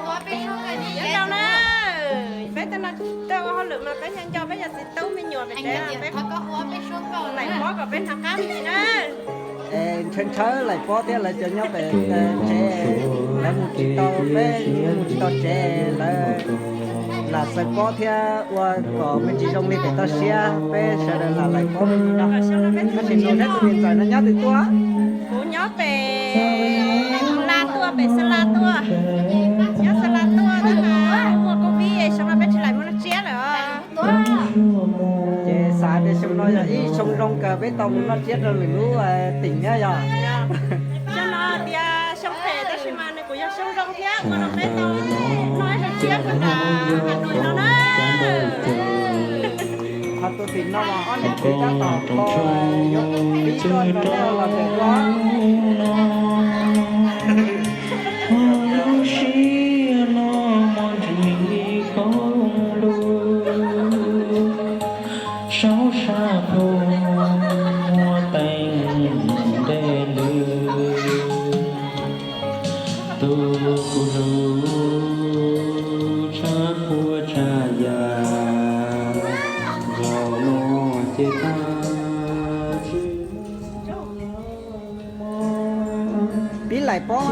Nyob zoo na, peb tej no tuaj ua hauj lwm mas peb nco nco peb cov txiv tub me nyuam pem tsev, peb laim pob kom peb hnov qab li na. Es ntshaw ntshaw laim pob thiab lawv cov nyob pem tsev, lawv mus tsis tau, peb mus tsis tau tsev, lawv lam xaws pob thiab ua kom me ntsis zoo li pem toj siab, peb sawv daws lam laim pob me ntsis no. Tab sis nug saib tus niam ntxawm no nyob twg tuaj? Kuv nyob pem Las tuaj, pem Xa Las tuaj. Nyob Xa Las tuaj tab mas muaj covid xyoo no peb tsis laim mus noj tsiab lawm. Ces xav tias xyoo no yog ib xyoo zoo kawg peb tau mus noj tsiab rau lwm lub teem thiab yog. Xyoo no tias xyoo phem tab sis mas nws kuj yog xyoo zoo thiab, ua rau peb tau noj ib zaug tsiab rau nram Has Nois no na. Ho tus tim no los ob niam txiv tab tom kho yuav pib tuaj rau nej los pem tuaj. Lub sij no muaj ntsis khaub lug, saub sab plhu muaj teeb nte lwg, tus kuj lug tshab puab tshab yam zaum no ces tag. Pib laim pob.